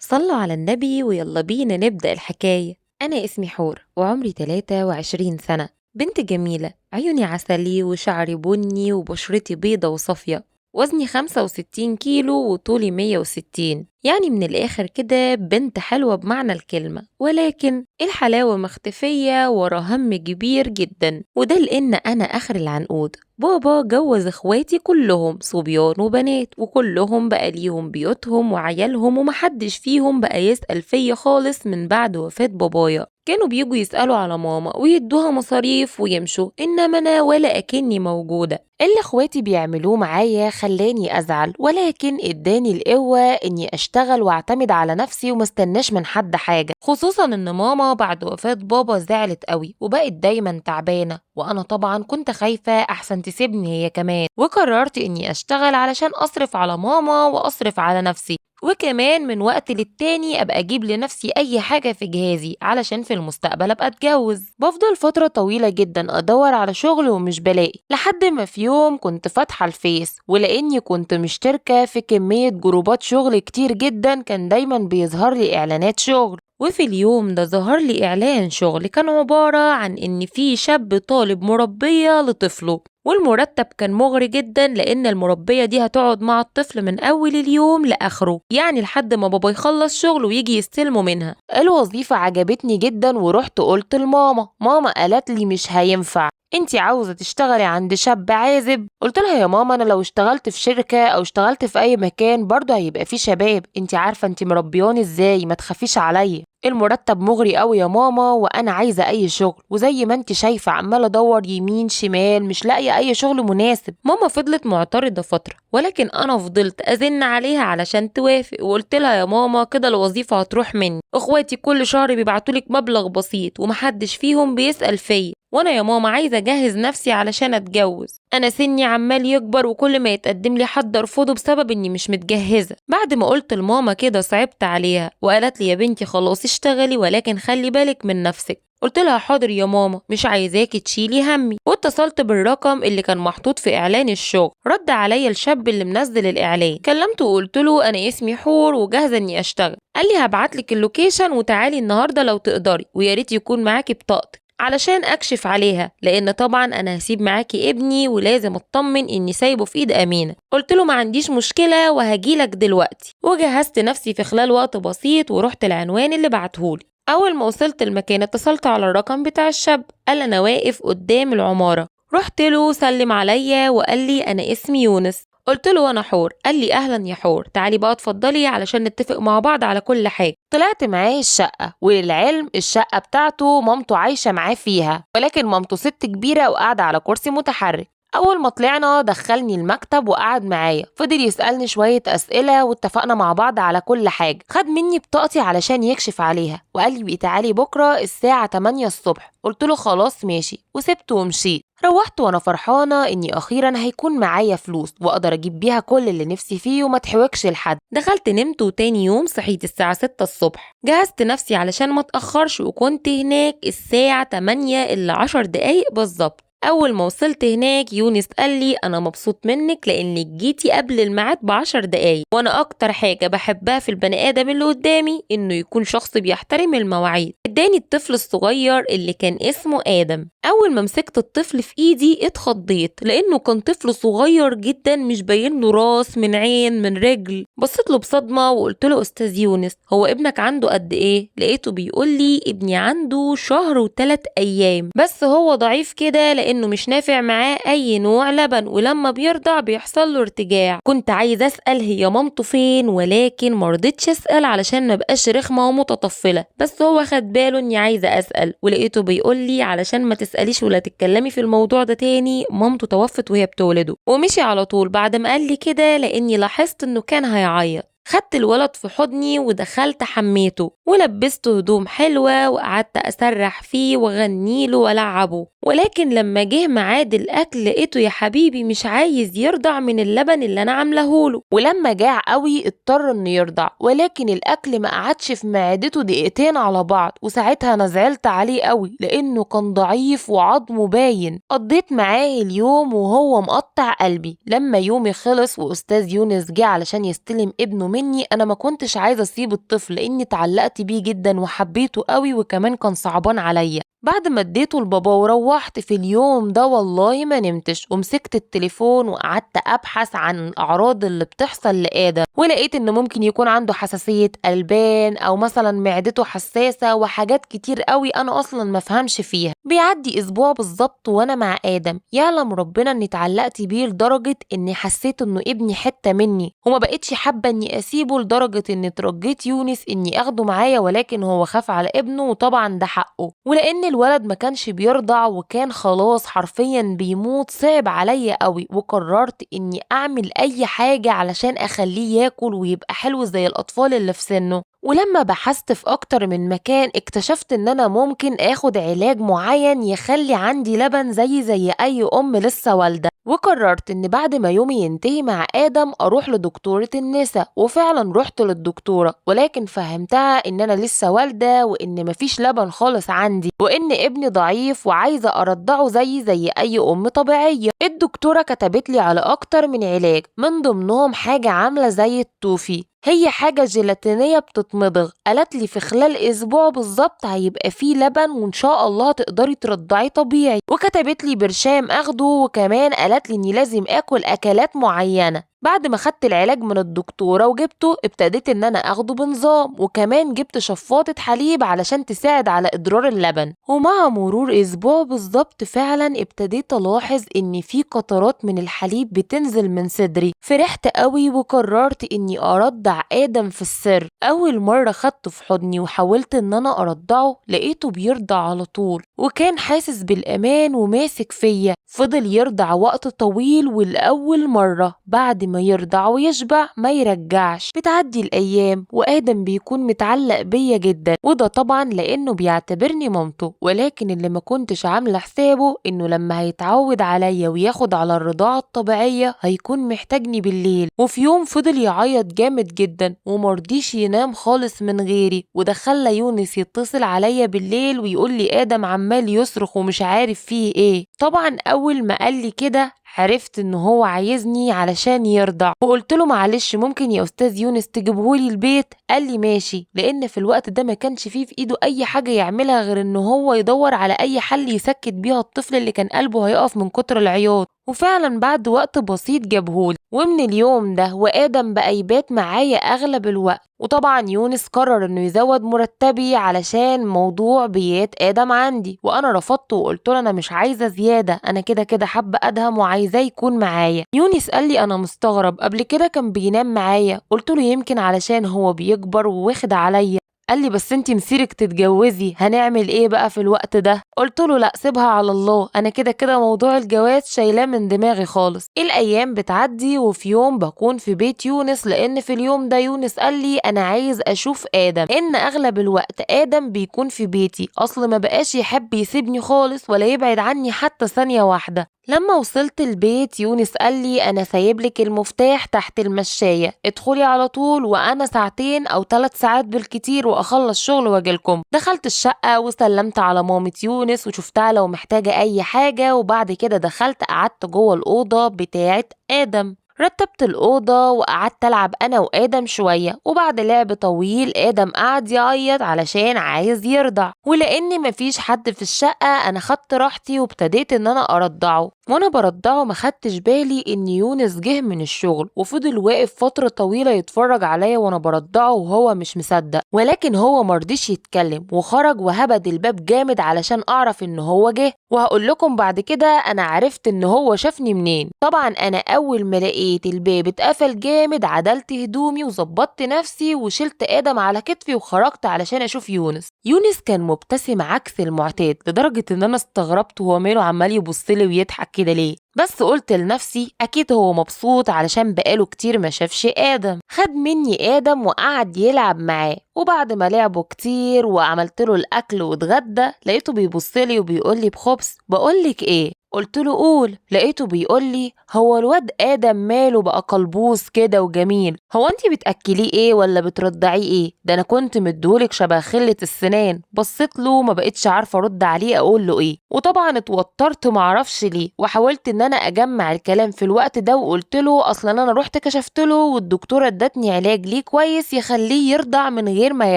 صلوا على النبي ويلا بينا نبدأ الحكاية. أنا اسمي حور وعمري 23 سنة، بنت جميلة، عيوني عسلي وشعري بني وبشرتي بيضة وصافية، وزني 65 كيلو وطولي 160، يعني من الآخر كده بنت حلوة بمعنى الكلمة، ولكن الحلاوة مختفية ورا هم كبير جدا، وده لأن أنا آخر العنقود. بابا جوز اخواتي كلهم صبيان وبنات، وكلهم بقى ليهم بيوتهم وعيالهم، ومحدش فيهم بقى يسأل فيا خالص من بعد وفاة بابايا. كانوا بيجوا يسألوا على ماما ويدوها مصاريف ويمشوا، إنما أنا ولا أكني موجودة. اللي اخواتي بيعملوه معايا خلاني أزعل، ولكن اداني القوة إني أشتغل واعتمد على نفسي ومستناش من حد حاجة، خصوصا إن ماما بعد وفاة بابا زعلت قوي وبقت دايما تعبانة، وأنا طبعا كنت خايفة أحسن تسيبني هي كمان، وقررت إني أشتغل علشان أصرف على ماما وأصرف على نفسي، وكمان من وقت للتاني أبقى أجيب لنفسي أي حاجة في جهازي علشان في المستقبل أبقى أتجوز. بفضل فترة طويلة جدا أدور على شغل ومش بلاقي، لحد ما في يوم كنت فاتحة الفيس، ولأني كنت مشتركة في كمية جروبات شغل كتير جدا كان دايما بيظهر لي إعلانات شغل. وفي اليوم ده ظهر لي إعلان شغل كان عبارة عن إن في شاب طالب مربية لطفله، والمرتب كان مغري جدا لأن المربية دي هتقعد مع الطفل من أول اليوم لآخره، يعني لحد ما بابا يخلص شغله ويجي يستلمه منها. الوظيفة عجبتني جدا ورحت قلت لماما، ماما قالت لي مش هينفع، انتي عاوزة تشتغلي عند شاب عازب؟ قلت لها يا ماما انا لو اشتغلت في شركة او اشتغلت في اي مكان برضه هيبقى في شباب، انتي عارفة انتي مربياني ازاي، ما تخافيش عليا، المرتب مغري قوي يا ماما وانا عايزة اي شغل، وزي ما انتي شايفة عمالة ادور يمين شمال مش لاقية اي شغل مناسب. ماما فضلت معترضة فترة، ولكن انا فضلت ازن عليها علشان توافق، وقلت لها يا ماما كده الوظيفة هتروح مني، اخواتي كل شهر بيبعتولك مبلغ بسيط ومحدش فيهم بيسأل فيا، وانا يا ماما عايزه اجهز نفسي علشان اتجوز، انا سني عمال يكبر وكل ما يتقدم لي حد ارفضه بسبب اني مش متجهزه. بعد ما قلت لماما كده صعبت عليها وقالت لي يا بنتي خلاص اشتغلي ولكن خلي بالك من نفسك. قلت لها حاضر يا ماما مش عايزاكي تشيلي همي، واتصلت بالرقم اللي كان محطوط في اعلان الشغل. رد عليا الشاب اللي منزل الاعلان، كلمته وقلت له انا اسمي حور وجاهزه اني اشتغل. قال لي هبعتلك ال location وتعالي النهارده لو تقدري، ويا ريت يكون معاكي بطاقتك علشان اكشف عليها، لان طبعا انا هسيب معاكي ابني ولازم اطمن اني سايبه في ايد امينه. قلت له ما عنديش مشكله وهجيلك دلوقتي، وجهزت نفسي في خلال وقت بسيط ورحت العنوان اللي بعتهولي. اول ما وصلت المكان اتصلت على الرقم بتاع الشاب، قال انا واقف قدام العماره. رحت له سلم عليا وقال لي انا اسمي يونس. قلت له انا حور. قال لي اهلا يا حور، تعالي بقى اتفضلي علشان نتفق مع بعض على كل حاجه. طلعت معاه الشقه، وللعلم الشقه بتاعته مامته عايشه معاه فيها، ولكن مامته ست كبيره وقاعده على كرسي متحرك. اول ما طلعنا دخلني المكتب وقعد معايا، فضل يسالني شويه اسئله واتفقنا مع بعض على كل حاجه. خد مني بطاقتي علشان يكشف عليها وقال لي تعالي بكره الساعه 8 الصبح. قلت له خلاص ماشي، وسبته ومشيت. روحت وانا فرحانه اني اخيرا هيكون معايا فلوس واقدر اجيب بيها كل اللي نفسي فيه وما اتحوجش لحد. دخلت نمت، وتاني يوم صحيت الساعه 6 الصبح، جهزت نفسي علشان ما اتاخرش، وكنت هناك الساعه 7:50 بالظبط. اول ما وصلت هناك يونس قال لي انا مبسوط منك لانك جيتي قبل الميعاد ب10 دقايق، وانا اكتر حاجه بحبها في البني ادم اللي قدامي انه يكون شخص بيحترم المواعيد. اداني الطفل الصغير اللي كان اسمه ادم. اول ما مسكت الطفل في ايدي اتخضيت لانه كان طفل صغير جدا مش باين له راس من عين من رجل. بصيت له بصدمه وقلت له استاذ يونس هو ابنك عنده قد ايه؟ لقيته بيقول لي ابني عنده شهر و3 ايام، بس هو ضعيف كده لانه مش نافع معاه اي نوع لبن، ولما بيرضع بيحصل له ارتجاع. كنت عايزه اسال هي مامته فين، ولكن مرضتش اسال علشان ما بقاش رخمه ومتطفله، بس هو خد باله اني عايزه اسال، ولقيته بيقول لي علشان ما تساليش ولا تتكلمي في الموضوع ده تاني، مامته توفت وهي بتولده. ومشي على طول بعد ما قال لي كده، لاني لاحظت انه كان هيعيط. خدت الولد في حضني ودخلت حميته ولبسته هدوم حلوة وقعدت أسرح فيه وغنيله والعبه، ولكن لما جه ميعاد الأكل لقيته يا حبيبي مش عايز يرضع من اللبن اللي أنا عاملهوله، ولما جاع قوي اضطر إنه يرضع، ولكن الأكل ما قعدش في معدته دقيقتين على بعض، وساعتها أنا زعلت عليه قوي لأنه كان ضعيف وعظمه باين. قضيت معاه اليوم وهو مقطع قلبي. لما يومي خلص وأستاذ يونس جه علشان يستلم ابنه مني انا ما كنتش عايزه اسيب الطفل لاني اتعلقت بيه جدا وحبيته قوي، وكمان كان صعبان عليا. بعد ما اديته لبابا وروحت في اليوم ده والله ما نمتش، ومسكت التليفون وقعدت ابحث عن الاعراض اللي بتحصل لآدم، ولقيت ان ممكن يكون عنده حساسية ألبان او مثلا معدته حساسة وحاجات كتير قوي انا اصلا ما فهمش فيها. بيعدي اسبوع بالظبط وانا مع آدم، يعلم ربنا اني اتعلقت بيه لدرجة اني حسيت انه ابني حتة مني، وما بقتش حابة اني اسيبه، لدرجة اني اترجيت يونس اني اخده معايا، ولكن هو خاف على ابنه وطبعا ده حقه. ولان الولد ما كانش بيرضع وكان خلاص حرفيا بيموت، صعب عليا قوي، وقررت اني اعمل اي حاجة علشان اخليه ياكل ويبقى حلو زي الاطفال اللي في سنه. ولما بحثت في اكتر من مكان اكتشفت ان انا ممكن اخد علاج معين يخلي عندي لبن زي اي ام لسه والده، وقررت ان بعد ما يومي ينتهي مع ادم اروح لدكتورة النساء. وفعلا رحت للدكتورة، ولكن فهمتها ان انا لسه والده وان مفيش لبن خالص عندي وان ابني ضعيف وعايزه ارضعه زي اي ام طبيعية. الدكتورة كتبت لي على اكتر من علاج، من ضمنهم حاجة عامله زي التوفي، هي حاجة جيلاتينية بتتمضغ. قالت لي في خلال اسبوع بالظبط هيبقى فيه لبن وان شاء الله تقدري ترضعي طبيعي، وكتبت لي برشام اخده، وكمان قالت لي اني لازم اكل اكلات معينة. بعد ما خدت العلاج من الدكتورة وجبته ابتديت ان انا اخده بنظام، وكمان جبت شفاطة حليب علشان تساعد على ادرار اللبن. ومع مرور اسبوع بالظبط فعلا ابتديت الاحظ ان في قطرات من الحليب بتنزل من صدري. فرحت قوي وقررت اني ارضع ادم في السر. اول مرة خدته في حضني وحاولت ان انا ارضعه لقيته بيرضع على طول، وكان حاسس بالامان وماسك فيا. فضل يرضع وقت طويل، والاول مرة بعد ما يرضع ويشبع ما يرجعش. بتعدي الايام وادم بيكون متعلق بيا جدا، وده طبعا لانه بيعتبرني مامته، ولكن اللي ما كنتش عامله حسابه انه لما هيتعود عليا وياخد على الرضاعة الطبيعية هيكون محتاجني بالليل. وفي يوم فضل يعيط جامد جدا ومرضيش ينام خالص من غيري، وده خلى يونس يتصل عليا بالليل ويقول لي ادم عمال يصرخ ومش عارف فيه ايه. طبعا اول ما قال لي كده عرفت ان هو عايزني علشان يرضع، وقلت له معلش ممكن يا استاذ يونس تجيبهولي البيت؟ قال لي ماشي، لان في الوقت ده ما كانش فيه في ايده اي حاجة يعملها غير ان هو يدور على اي حل يسكت بيها الطفل اللي كان قلبه هيقف من كتر العياط. وفعلا بعد وقت بسيط جابهولي، ومن اليوم ده وادم بقى يبات معايا اغلب الوقت. وطبعا يونس قرر انه يزود مرتبي علشان موضوع بيات ادم عندي، وانا رفضت وقلت له انا مش عايزه زيادة، انا كده كده حابة ادهم وعايزاه يكون معايا. يونس قال لي انا مستغرب، قبل كده كان بينام معايا. قلت له يمكن علشان هو بيكبر وواخد عليا. قال لي بس انتي مسيرك تتجوزي، هنعمل ايه بقى في الوقت ده؟ قلت له لا سيبها على الله، انا كده كده موضوع الجواز شايلاه من دماغي خالص. الايام بتعدي، وفي يوم بكون في بيت يونس، لان في اليوم ده يونس قال لي انا عايز اشوف ادم، ان اغلب الوقت ادم بيكون في بيتي، اصل ما بقاش يحب يسيبني خالص ولا يبعد عني حتى ثانية واحدة. لما وصلت البيت يونس قال لي انا سايبلك المفتاح تحت المشاية، ادخلي على طول وانا ساعتين او 3 ساعات بالكتير واخلص شغل واجيلكم. دخلت الشقة وسلمت على مامة يونس وشفتها لو محتاجة اي حاجة، وبعد كده دخلت قعدت جوه الأوضة بتاعة آدم. رتبت الأوضة وقعدت ألعب أنا وآدم شوية، وبعد لعب طويل آدم قعد يعيط علشان عايز يرضع، ولأن مفيش حد في الشقة أنا خدت راحتي وابتديت إن أنا أرضعه. وأنا برضعه ما خدتش بالي إن يونس جه من الشغل وفضل واقف فترة طويلة يتفرج عليا وأنا برضعه وهو مش مصدق، ولكن هو مرضيش يتكلم وخرج وهبد الباب جامد علشان أعرف إن هو جه. وهقول لكم بعد كده أنا عرفت إن هو شافني منين. طبعا أنا أول ما لقيت الباب اتقفل جامد عدلت هدومي وظبطت نفسي وشلت آدم على كتفي وخرجت علشان أشوف يونس. يونس كان مبتسم عكس المعتاد لدرجة إن أنا استغربت هو ماله عمال يبصلي ويضحك كده ليه، بس قلت لنفسي أكيد هو مبسوط علشان بقاله كتير ما شافش آدم. خد مني آدم وقعد يلعب معاه، وبعد ما لعبوا كتير وعملت له الأكل واتغدى لقيته بيبصلي وبيقولي بخبث بقولك إيه؟ قلت له قول. لقيته بيقول لي هو الواد آدم ماله بقى قلبوز كده وجميل، هو انتي بتأكليه ايه ولا بترضعيه ايه؟ ده انا كنت مديهولك شبه خلة السنان. بصيت له ما بقتش عارفة ارد عليه اقول له ايه، وطبعا اتوترت معرفش ليه، وحاولت ان انا اجمع الكلام في الوقت ده وقلت له اصلا انا رحت كشفت له والدكتورة ادتني علاج ليه كويس يخليه يرضع من غير ما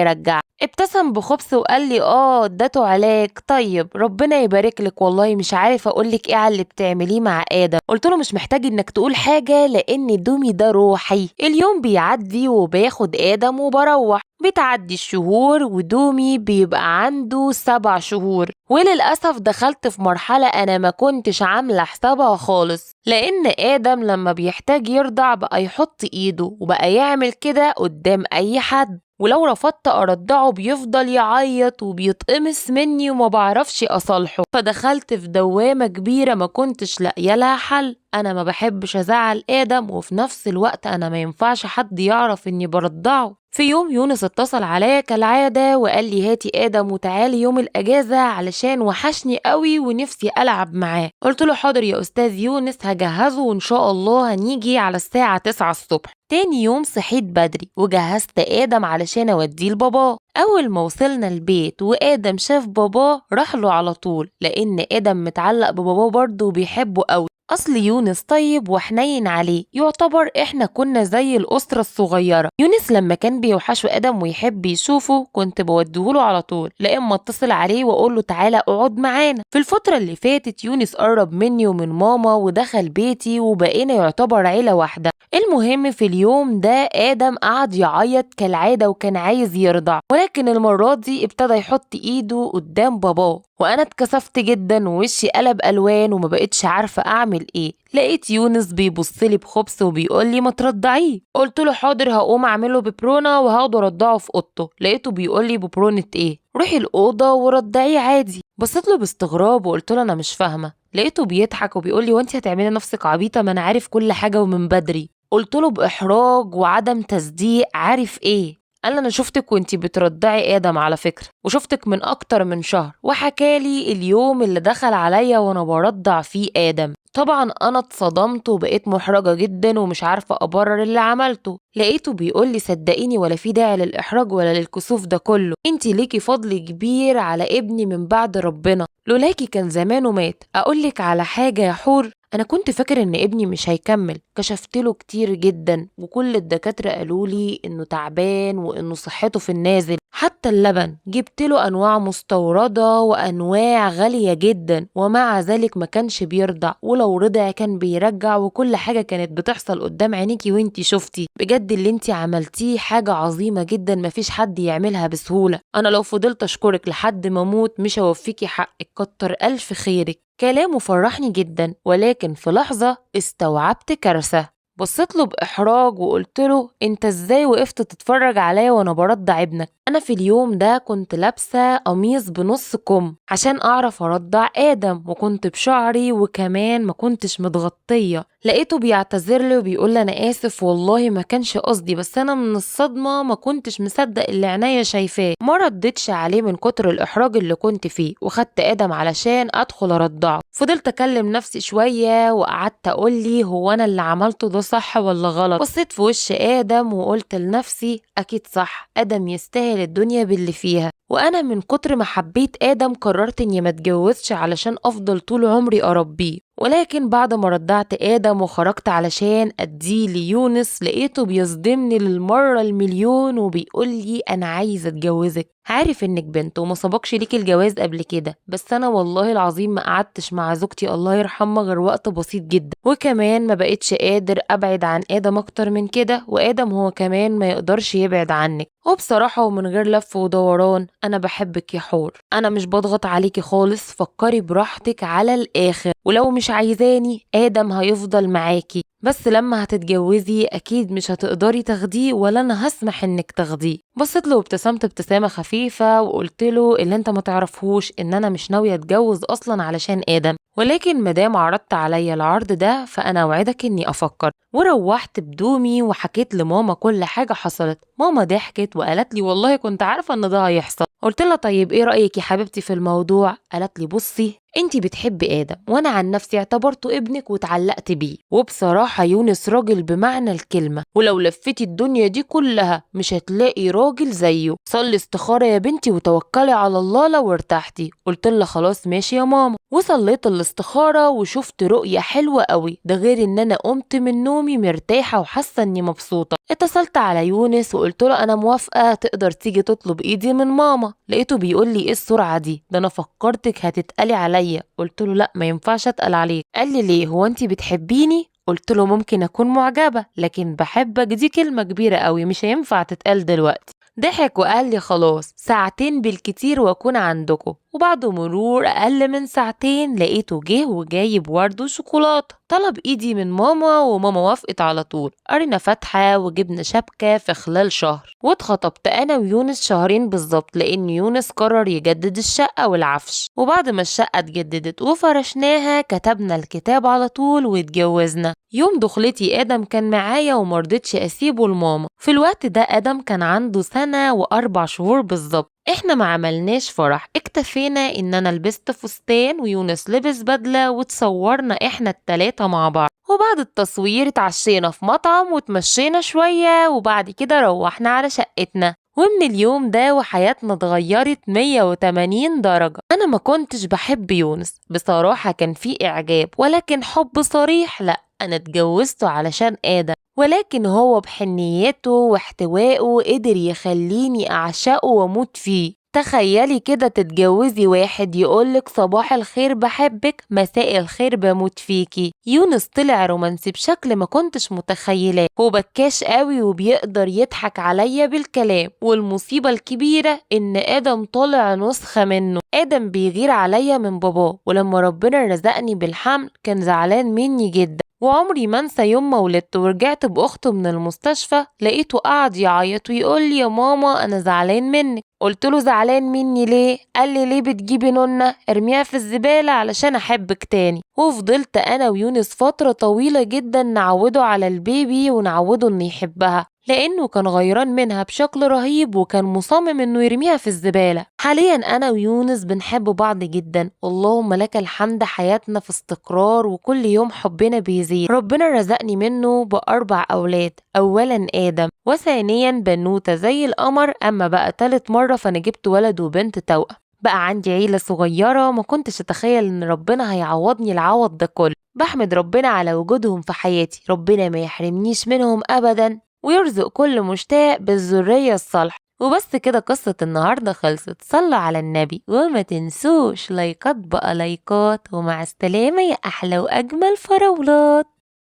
يرجع. ابتسم بخبث وقال لي اه ادته علاج، طيب ربنا يبارك لك، والله مش عارف اقول لك ايه على اللي بتعمليه مع ادم. قلت له مش محتاج انك تقول حاجة لان دومي ده روحي. اليوم بيعدي وباخد ادم وبروح، بتعدي الشهور ودومي بيبقى عنده 7 شهور، وللأسف دخلت في مرحلة أنا ما كنتش عاملة حسابها خالص، لأن آدم لما بيحتاج يرضع بقى يحط إيده وبقى يعمل كده قدام أي حد، ولو رفضت أرضعه بيفضل يعيط وبيتقمص مني وما بعرفش أصالحه. فدخلت في دوامة كبيرة ما كنتش لاقية لها حل. أنا ما بحبش أزعل آدم، وفي نفس الوقت أنا ما ينفعش حد يعرف إني برضعه. في يوم يونس اتصل عليا كالعادة وقال لي هاتي آدم وتعالي يوم الأجازة علشان وحشني قوي ونفسي ألعب معاه. قلت له حاضر يا أستاذ يونس، هجهزه وإن شاء الله هنيجي على الساعة 9 الصبح. تاني يوم صحيت بدري وجهزت آدم علشان أوديه لباباه. أول ما وصلنا البيت وآدم شاف باباه راح له على طول، لأن آدم متعلق بباباه برضه وبيحبه قوي. أصل يونس طيب وحنين عليه، يعتبر إحنا كنا زي الأسرة الصغيرة. يونس لما كان بيوحشه آدم ويحب يشوفه كنت بوديهوله على طول، لا إما اتصل عليه وأقول له تعالى اقعد معانا. في الفترة اللي فاتت يونس قرب مني ومن ماما ودخل بيتي وبقينا يعتبر عيلة واحدة. المهم في اليوم ده آدم قعد يعيط كالعادة وكان عايز يرضع، ولكن المرة دي ابتدى يحط إيده قدام باباه، وأنا اتكسفت جدا ووشي قلب ألوان وما بقتش عارفة أعمل إيه. لقيت يونس بيبصلي بخبث وبيقول لي ما ترضعيه. قلت له حاضر هقوم أعمله ببرونة وهقعد أرضعه في أوضته. لقيته بيقول لي ببرونة إيه؟ روحي الأوضة ورضعيه عادي. بصيت له باستغراب وقلت له أنا مش فاهمة. لقيته بيضحك وبيقول لي وأنت هتعملي نفسك عبيطة، ما أنا عارف كل حاجة ومن بدري. قلت له بإحراج وعدم تصديق عارف إيه؟ قال أنا شفتك وانتي بترضعي آدم على فكرة، وشفتك من أكتر من شهر، وحكالي اليوم اللي دخل عليا وأنا برضع فيه آدم. طبعا أنا اتصدمت وبقيت محرجة جدا ومش عارفة أبرر اللي عملته. لقيته بيقول لي صدقيني ولا في داعي للإحراج ولا للكسوف ده كله، انتي ليكي فضل كبير على ابني من بعد ربنا، لولاكي كان زمانه مات. أقولك على حاجة يا حور، أنا كنت فاكر إن ابني مش هيكمل، كشفت له كتير جدا وكل الدكاترة قالوا لي إنه تعبان وإنه صحته في النازل، حتى اللبن جبت له أنواع مستوردة وأنواع غالية جدا، ومع ذلك ما كانش بيرضع، ولو رضع كان بيرجع، وكل حاجة كانت بتحصل قدام عينيكي وانتي شفتي. بجد اللي انتي عملتيه حاجة عظيمة جدا مفيش حد يعملها بسهولة، أنا لو فضلت أشكرك لحد ما أموت مش هوفيكي حقك، كتر ألف خيرك. كلامه فرحني جدا، ولكن في لحظة استوعبت كارثة. بصيت له بإحراج وقلت له انت ازاي وقفت تتفرج عليا وانا برضع ابنك؟ انا في اليوم ده كنت لابسة قميص بنص كم عشان اعرف ارضع ادم، وكنت بشعري وكمان ما كنتش متغطية. لقيته بيعتذر لي وبيقول لي انا اسف والله ما كانش قصدي، بس انا من الصدمة ما كنتش مصدق اللي عينيا شايفاه. ما ردتش عليه من كتر الاحراج اللي كنت فيه، وخدت ادم علشان ادخل ارضعه. فضلت اكلم نفسي شوية وقعدت اقول لي هو انا اللي عملته ده صح ولا غلط. بصيت في وش ادم وقلت لنفسي اكيد صح، ادم يستاهل الدنيا باللي فيها. وانا من كتر ما حبيت ادم قررت اني ما اتجوزش علشان افضل طول عمري اربيه. ولكن بعد ما رضعت ادم وخرجت علشان اديه ليونس، لقيته بيصدمني للمره المليون وبيقول لي انا عايز اتجوزك، عارف انك بنت وما سبقش ليكي الجواز قبل كده، بس انا والله العظيم ما قعدتش مع زوجتي الله يرحمها غير وقت بسيط جدا، وكمان ما بقتش قادر ابعد عن ادم اكتر من كده، وادم هو كمان ما يقدرش يبعد عنك. وبصراحه ومن غير لف ودوران انا بحبك يا حور، انا مش بضغط عليكي خالص، فكري براحتك على الاخر، ولو مش عايزاني ادم هيفضل معاكي، بس لما هتتجوزي اكيد مش هتقدري تاخديه ولا انا هسمح انك تاخديه. بصيت له وابتسمت ابتسامه خفيفه وقلت له اللي انت ما تعرفهوش ان انا مش ناويه اتجوز اصلا علشان ادم، ولكن مادام عرضت عليا العرض ده فانا اوعدك اني افكر. وروحت بدومي وحكيت لماما كل حاجه حصلت. ماما ضحكت وقالت لي والله كنت عارفه ان ده هيحصل. قلت لها طيب ايه رأيك يا حبيبتي في الموضوع؟ قالت لي بصي انتي بتحبي آدم، وانا عن نفسي اعتبرته ابنك واتعلقت بيه، وبصراحة يونس راجل بمعنى الكلمة، ولو لفتي الدنيا دي كلها مش هتلاقي راجل زيه. صلي استخارة يا بنتي وتوكلي على الله لو ارتحتي. قلت لها خلاص ماشي يا ماما، وصليت الاستخارة وشفت رؤية حلوة قوي، ده غير ان انا قمت من نومي مرتاحة وحاسة اني مبسوطة. اتصلت على يونس وقلت له انا موافقة، تقدر تيجي تطلب ايدي من ماما. لقيته بيقول لي ايه السرعة دي، ده انا فكرتك هتتقلي عليا. قلت له لا ما ينفعش اتقل عليك. قال لي ليه، هو انتي بتحبيني؟ قلت له ممكن اكون معجبة، لكن بحبك دي كلمة كبيرة قوي مش هينفع تتقال دلوقتي. ضحك وقال لي خلاص ساعتين بالكتير واكون عندكم. وبعد مرور اقل من ساعتين لقيته جه وجايب ورد وشوكولاته. طلب ايدي من ماما وماما وافقت على طول. قرينا فاتحه وجبنا شبكه في خلال شهر، واتخطبت انا ويونس شهرين بالظبط، لان يونس قرر يجدد الشقه والعفش. وبعد ما الشقه اتجددت وفرشناها كتبنا الكتاب على طول واتجوزنا. يوم دخلتي ادم كان معايا ومرضتش اسيبه لماما. في الوقت ده ادم كان عنده 1 سنة و4 شهور بالظبط. احنا ما عملناش فرح، اكتفينا ان انا لبست فستان ويونس لبس بدلة وتصورنا احنا التلاتة مع بعض. وبعد التصوير اتعشينا في مطعم وتمشينا شوية، وبعد كده روحنا على شقتنا. ومن اليوم ده وحياتنا اتغيرت 180 درجة. أنا ما كنتش بحب يونس بصراحة، كان في إعجاب ولكن حب صريح لأ. أنا اتجوزته علشان آدم، ولكن هو بحنيته واحتوائه قدر يخليني أعشقه وأموت فيه. تخيلي كده تتجوزي واحد يقولك صباح الخير بحبك، مساء الخير بموت فيكي. يونس طلع رومانسي بشكل ما كنتش متخيلاه، هو بكاش قوي وبيقدر يضحك عليا بالكلام. والمصيبة الكبيرة إن آدم طالع نسخة منه. آدم بيغير عليا من باباه، ولما ربنا رزقني بالحمل كان زعلان مني جدا. وعمري ما انسى يوم ما ولدت ورجعت باخته من المستشفى، لقيته قعد يعيط ويقول لي يا ماما انا زعلان منك. قلت له زعلان مني ليه؟ قال لي ليه بتجيبي نونة؟ ارميها في الزبالة علشان احبك تاني. وفضلت انا ويونس فترة طويلة جدا نعوده على البيبي ونعوده انه يحبها، لانه كان غيران منها بشكل رهيب وكان مصمم انه يرميها في الزبالة. حاليا انا ويونس بنحب بعض جدا، اللهم لك الحمد، حياتنا في استقرار وكل يوم حبنا بيزيد. ربنا رزقني منه ب4 اولاد، اولا ادم، وثانيا بنوتة زي القمر. اما بقى تالت مرة فانا جبت ولد وبنت توأم. بقى عندي عيلة صغيرة ما كنتش اتخيل ان ربنا هيعوضني العوض ده كله. بحمد ربنا على وجودهم في حياتي، ربنا ما يحرمنيش منهم ابدا، ويرزق كل مشتاق بالذرية الصالحة. وبس كده قصة النهاردة خلصت. صلوا على النبي وما تنسوش لايكات بقى لايكات، ومع السلامة يا أحلى وأجمل فراولات.